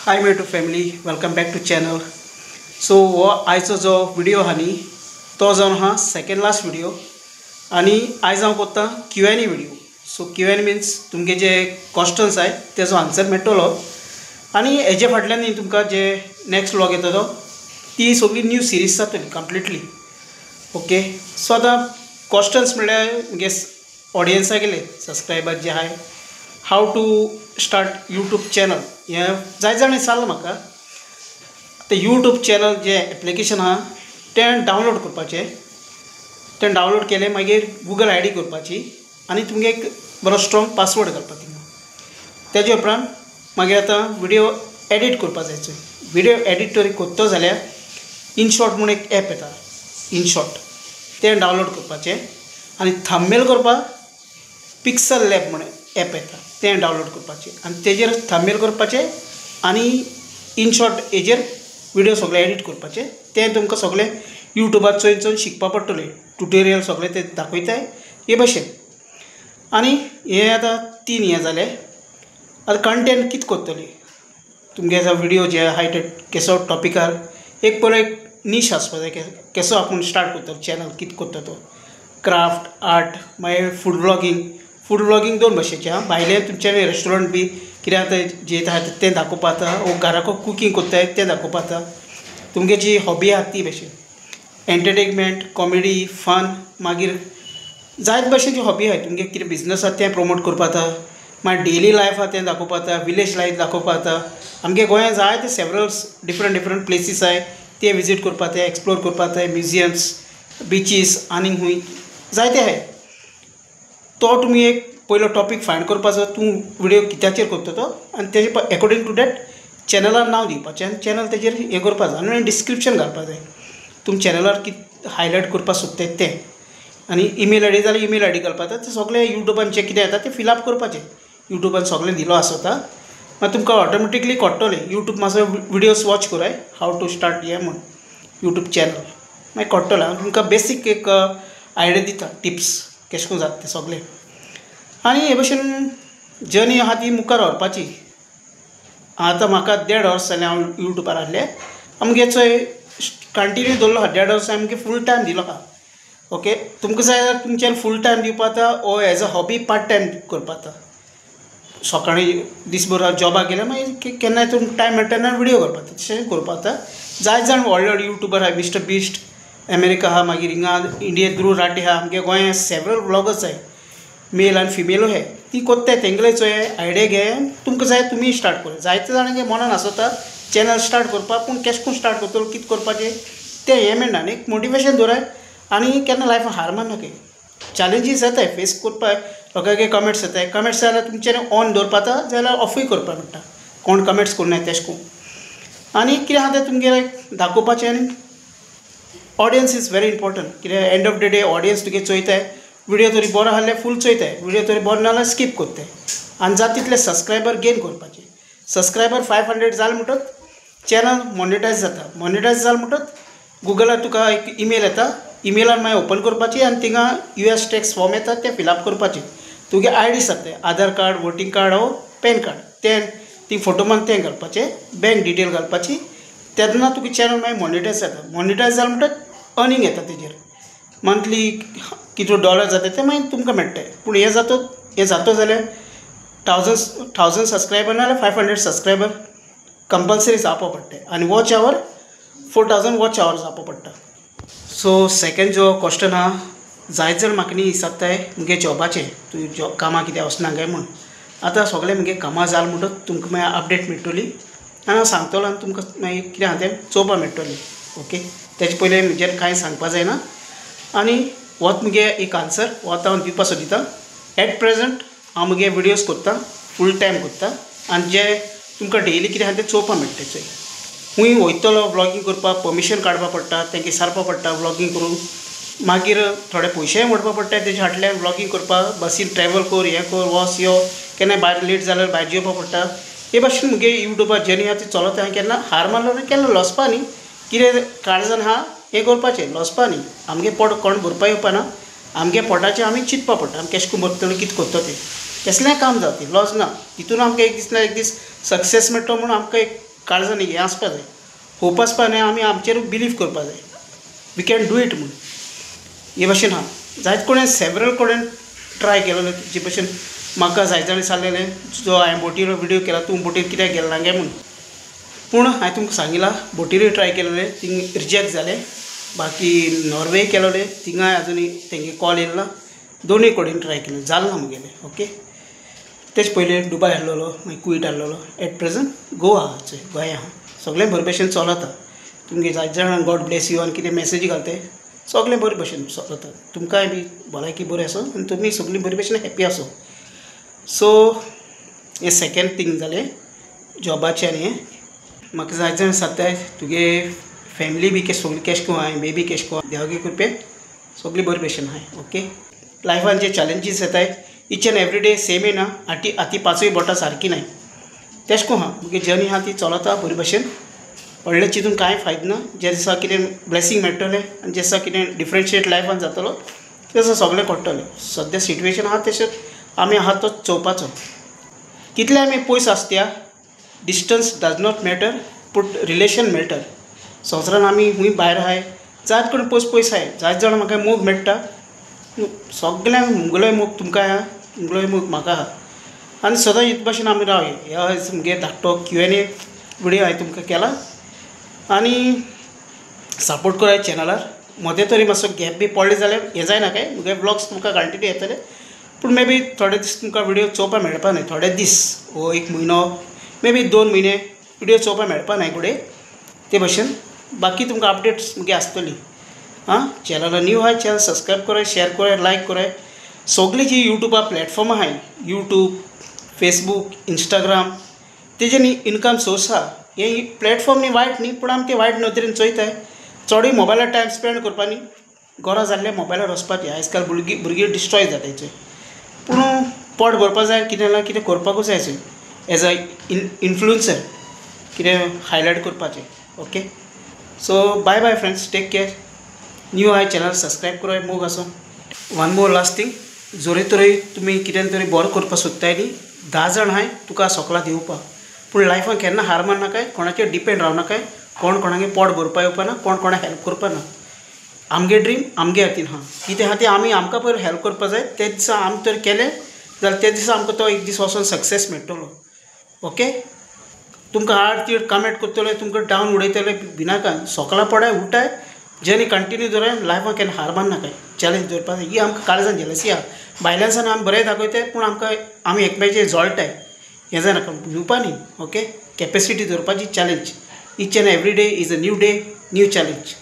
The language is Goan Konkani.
Hi my YouTube family, welcome back to channel. So हो आयचो जो व्हिडिओ आहा न्ही तो जावन आहा सेकेंड लास्ट व्हिडिओ आनी आयज हांव करता Q N A video. So Q N means तुमगे जे क्वेश्चन्स आहाय तेजो आन्सर मेळटलो आनी हेजे फाटल्यान न्ही तुमकां जे नेक्स्ट व्लॉग येता तो ती सगळी न्यू सिरीज जातली कंप्लिटली. ओके, सो आतां क्वेश्चन्स म्हणल्यार मुगे ऑडियन्सा गेले सबस्क्रायबर जे आहाय, how to start YouTube channel हें जायते जाणांनी विचारलां म्हाका. आतां यूट्यूब चॅनल जें एप्लिकेशन आहा तें डावनलोड करपाचें, तें डावनलोड केलें मागीर गुगल I D करपाची आनी तुमगे एक बरो स्ट्रॉंग पासवर्ड घालपा थिंगा. तेजे उपरांत मागीर आतां व्हिडियो एडिट करपा जाय. व्हिडियो एडिट तरी करतो जाल्यार इनशॉट म्हूण एक एप येता, इनशॉट, तें डावनलोड करपाचें आनी थंबनेल करपाक पिक्सल लॅब म्हूण एप येता, तें डावनलोड करपाचें आनी तेजेर थंबनेल करपाचें आनी इनशॉट हेजेर व्हिडियो सगळे एडिट करपाचे. तें तुमकां सगळें यूट्यूबार चोयन चोयन शिकपा पडटलें, ट्युटोरियल सगळें ते दाखयताय हे भशेन. आनी हें आतां तीन हें जालें. आतां कंटेंट कितें करतली तुमगे आतां व्हिडियो जे आहाय ते केसो टॉपिकार एक पयलो एक नीश आसपा जाय, केसो आपूण स्टार्ट करतलो चॅनल, कितें करता तो, क्राफ्ट, आर्ट, मागीर फूड व्लॉगींग. फूड व्लॉगींग दोन भाशेचें आं, भायलें तुमचें रेस्टॉरंट बी कितें आतां जें आहा तें दाखोवपा जाता, वो घराको कुकींग करताय तें दाखोवपा जाता, तुमगे जी हॉबी आहा ती भशेन, एंटरटेनमेंट, कॉमेडी, फन, मागीर जायते भशेन जी हॉबी आहाय तुमगे, कितें बिजनस आहा तें प्रमोट करपा जाता, मागीर डेली लायफ आहा तें दाखोवपा जाता, विलेज लायफ दाखोवपा जाता. आमगे गोंयांत जायते सेवरल डिफरंट डिफरंट प्लेसीस आहाय ते विजीट करपा जाय, एक्सप्लोर करपा जाय, म्युजियम्स, बिचीस आनीक खूंय जायते आहाय. तो तुमी एक पयलो टॉपीक फायंड करपाचो, तूं व्हिडियो कित्याचेर करता तो आनी तेजे एकॉर्डिंग टू that चॅनलार नांव दिवपाचें आनी चॅनल तेजेर हें करपा जाय आनी डिस्क्रिप्शन घालपा जाय तुम चॅनलार कितें हायलायट करपा सोदताय तें, आनी ईमेल I D जाल्यार ईमेल I D घालपा जाय. तें सगळें यूट्यूबान जें कितें येता तें फिलअप करपाचें, यूट्यूबान सगळें दिलो आसता मागीर तुमकां ऑटोमेटिकली कळटलें. यूट्यूब मातसो व्हिडियोज वॉच कराय how to start हें म्हूण यूट्यूब चॅनल, मागीर कळटलें हांव तुमकां बेसीक एक आयडिया दिता, टिप्स केशें करून जाता तें सगळें. आनी हे भशेन जर्नी आहा ती मुखार व्हरपाची. आतां म्हाका 1.5 वर्स जालें हांव यूट्यूबार आहलें, आमगे चोय कंटिन्यू दवरलो आहा, 1.5 वर्स आमगे फूल टायम दिलो आहा. ओके, तुमकां जाय जाल्यार तुमच्यान फूल टायम दिवपा जाता वो as a hobby part time करपा जाता. सकाळीं दीसभर जॉबाक गेल्यार मागीर केन्नाय तुमकां टायम मेळटा तेन्ना व्हिडियो करपा जाता, तशें करपा जाता. जायते जाण व्हडले व्हडले यूट्यूबर आहाय, मिस्टर बिस्ट अमेरिका आहा, मागीर हिंगा इंडियेंत ध्रुव राठी आहा, आमगे गोंयांत सेवरल व्लॉगर्स आहाय, मेल आनी फिमेलूय आहाय, ती कोत्ताय, तेंगेले चोय आयडिया घे, तुमकां जाय तुमी स्टार्ट करूं. जायते जाणांगे मनान आसता चॅनल स्टार्ट करपाक, पूण केशें करून स्टार्ट करतलो, कितें करपाचें तें हें मेळना. आनी एक मोटिवेशन दवराय आनी केन्ना लायफान हार माननाकाय. चॅलेंजीस येताय फेस करपाक, लोकांगे कमेंट्स येताय, कमेंट्स जाल्यार तुमच्यान ऑन दवरपा जाता जाल्यार ऑफूय करपाक मेळटा, कोण कमेंट्स करुनाय तेशें करून. आनी कितें आहा तें तुमगेलें दाखोवपाचें आनी ऑडियन्स is very important. कित्याक end of the day audience तुगे चोयताय, व्हिडियो तरी बरो आहा जाल्यार फूल चोयताय, व्हिडियो तरी बरो ना जाल्यार स्कीप करताय. आनी जाता तितले सबस्क्रायबर गेन करपाचे. सबस्क्रायबर 500 जाले म्हणटच चॅनल मॉनिटायज जाता, मॉनिटायज जालें म्हणटच गुगलार तुका एक ईमेल येता, ईमेलार मागीर ओपन करपाची आनी थिंगा US tax फॉर्म येता तें फिलअप करपाचें. तुगे I D जाता, आधार कार्ड, वोटींग कार्ड वो पॅन कार्ड, तें ती फोटो मारून तें घालपाचें, बँक डिटेल घालपाची, तेन्ना तुगे चॅनल मागीर मॉनिटायज जाता. मॉनिटायज जालें म्हणटच अर्निंग येता तेजेर, मंथली कितलो डॉलर जाता तें मागीर तुमकां मेळटा. पूण हें जातो हें जातो जाल्यार 1000 सबस्क्रायबर ना जाल्यार 500 सबस्क्रायबर कंपलसरी जावपा पडटा आनी वॉच our 4000 watch our जावपा पडटा. सो सेकेंड जो क्वेश्चन आहा, जायते जाण म्हाका न्ही विचारताय मुगे जॉबाचें, तूं जॉब कामां कित्याक वचना काय म्हूण. आतां सगळें मुगे कामां जालें म्हणटच तुमकां मागीर अपडेट मेळटली आनी हांव सांगतलो आनी तुमकां मागीर कितें आहा तें चोवपा मेळटलें. ओके, तेजे पयलीं म्हज्यान कांय सांगपा जायना. आनी होच मुगे एक आन्सर होच हांव दिवपा सोदिता. एट प्रेजंट हांव मुगे व्हिडियोज करता, फूल टायम करता आनी जे तुमकां डेली कितें आहा तें चोवपा मेळटा. चोय खूंय वयतलो व्लॉगींग करपाक परमिशन काडपा पडटा, तेंकां विचारपा पडटा व्लॉगींग करूंक, मागीर थोडे पयशेय मोडपा पडटा तेजे फाटल्यान व्लॉगींग करपाक, बसीन ट्रॅवल कर, हें कर, वच यो, केन्नाय भायर लेट जाल्यार भायर जेवपा पडटा. हे भाशेन मुगे यूट्यूबार जर्नी आहा ती चलत हांवें केन्ना हार मारलो ना, केन्ना लॉसपा न्ही, कितें काळजान आहा हें करपाचें, लॉसपा न्ही. आमगे पोट कोण भरपा येवपा ना, आमगे पोटाचें आमी चिंतपा पडटा, आमी केशें करून भरतलो, कितें करतलो तें, केसलेंय काम जावं तें लॉस ना, तितून आमकां एक दीस ना एक दीस सक्सेस मेळटलो म्हूण आमकां एक काळजान हें आसपा जाय, होप आसपा न्ही, आमी आमचेर बिलीव करपा जाय, we can do it म्हूण. हे भाशेन आहा जायत कोणें सेवरल कडेन ट्राय केलेलो. जे भशेन म्हाका जायत जाणांनी सांगलेलें जो हांवें बोटीर विडियो केला तूं बोटीर कित्याक गेल ना गे म्हूण. पूण हांवें तुमकां सांगिलां बोटीरूय ट्राय केलेलें, थिंग रिजेक्ट जालें. बाकी नॉर्वे केलोलें, थिंगाय आजुनूय तेंगे कॉल येयलो ना. दोनूय कडेन ट्राय केलें, जालें ना मुगेलें. ओके, तेच पयलीं दुबाय आहलोलो, मागीर कुवेट आहलोलो, एट प्रेजंट गोवा आहा, गोंया आहा. सगळें बरे भशेन चलता. तुमगे जायते जाणां गॉड ब्लेस you आनी कितें मॅसेजी घालताय, सगळें बरे भशेन चलता. तुमकांय बी भलायकी बरी आसो आनी तुमी सगळीं बरे भशेन हॅप्पी आसो. सो हें सेकेंड थींग जालें जॉबाचें. आनी हें म्हाका जायते जाण सांगताय तुगे फॅमिली बी केश सगळी केश कोन्न आहाय, बेबी केश कोन्न, देवागे कृपेन सगळीं बरे भशेन आहाय. ओके, लायफान जे चॅलेंजीस येताय each and every day same येना, आती आती पांचूय बोटां सारकी नाय. तेश कोन्न आहा मुगे जर्नी आहा ती चलता बरे भशेन. व्हडलें चिंतून कांय फायदो ना. जे दिसा कितें ब्लेसींग मेळटलें आनी जे दिसा कितें डिफरंशिएट लायफान जातलो ते दिसा सगळें कळटलें. सद्या सिट्युएशन आहा तशें आमी आहा तो चोवपाचो. कितले आमी पयस आसत्या, distance does not matter, put relation matter. संवसारान आमी खूंय भायर आहाय, जायत कडेन पयस पयस आहाय, जायत जाणां म्हाका मोग मेळटा, सगळ्यांक मुगलोय मोग तुमकां आहा, मुगलोय मोग म्हाका आहा. आनी सदां हेच भाशेन आमी रावया. ह्या मुगे धाकटो Q&A video हांवें तुमकां केला आनी सपोर्ट कराय चॅनलार. मदें तरी मातसो गॅप बी पडले जाल्यार हें जायना काय, मुगे ब्लॉग्स तुमकां कंटिन्यू येतले, पूण मे बी थोडे दीस तुमकां विडियो चोवपाक मेळपा न्हय, थोडे दीस वो एक म्हयनो मे बी 2 म्हयने विडियो चोवपाक मेळपा न्हय घडये. ते भशेन बाकी तुमकां अपडेट्स मुगे आसतली. आं, चॅनला न्यू आहाय, चॅनल सबस्क्रायब कराय, शेयर कराय, लायक कराय. सगळीं जी यूट्यूबा प्लॅटफॉर्म आहाय, यूट्यूब, फेसबूक, इंस्टाग्राम, तेजे न्ही इनकम सोर्स आहा. हे प्लॅटफॉर्म न्ही वायट न्ही, पूण आमी ते वायट नदरेन चोयताय. चडूय मोबायलार टायम स्पेंड करपा न्ही, गरज जाल्ले मोबायलार वचपाची. आयज काल भुरगीं डिस्ट्रॉय जाताय. पूण पोट भरपा जाय, कितें ना कितें करपाकूच जाय. एज अ इन्फ्लुएन्सर कितें हायलायट करपाचें. Okay, so bye bye friends, take care. New आहाय चॅनल सबस्क्रायब कराय, मोग आसो. वन मोर लास्ट थींग, जोरी तरी तुमी कितें तरी बरो करपाक सोदताय न्ही, 10 जाण आहाय तुका सोकलां दिवपाक, पूण लायफान केन्ना हार माननाकाय, कोणाचेर डिपेंड रावनाकाय, कोण कोणागे पोट भरपा येवपा ना, कोण कोणाक हेल्प करपा ना. आमगे ड्रीम आमगे हातीन आहा, कितें आहा तें आमी आमकां पयलीं हेल्प करपा जाय. ते दिसा आमी तर केलें जाल्यार ते दिसा आमकां तो एक दीस वचोन सक्सेस मेळटलो. ओके, तुमकां हाड तीड कमेंट करतले, तुमकां डावन उडयतले, भिनाका, सोकलां पडाय, उठाय, जर्नी कंटिन्यू दवराय. लायफान केन्ना हार माननाकाय, चॅलेंज दवरपा जाय. ही आमकां काळजान जेलसी आहा, भायल्यान आमी बरें दाखयताय, पूण आमकां आमी एकमेकाचेर जळटाय. हें जायना, भिवपा न्ही. ओके, कॅपेसिटी दवरपाची challenge. Each and every day is a new day, new challenge.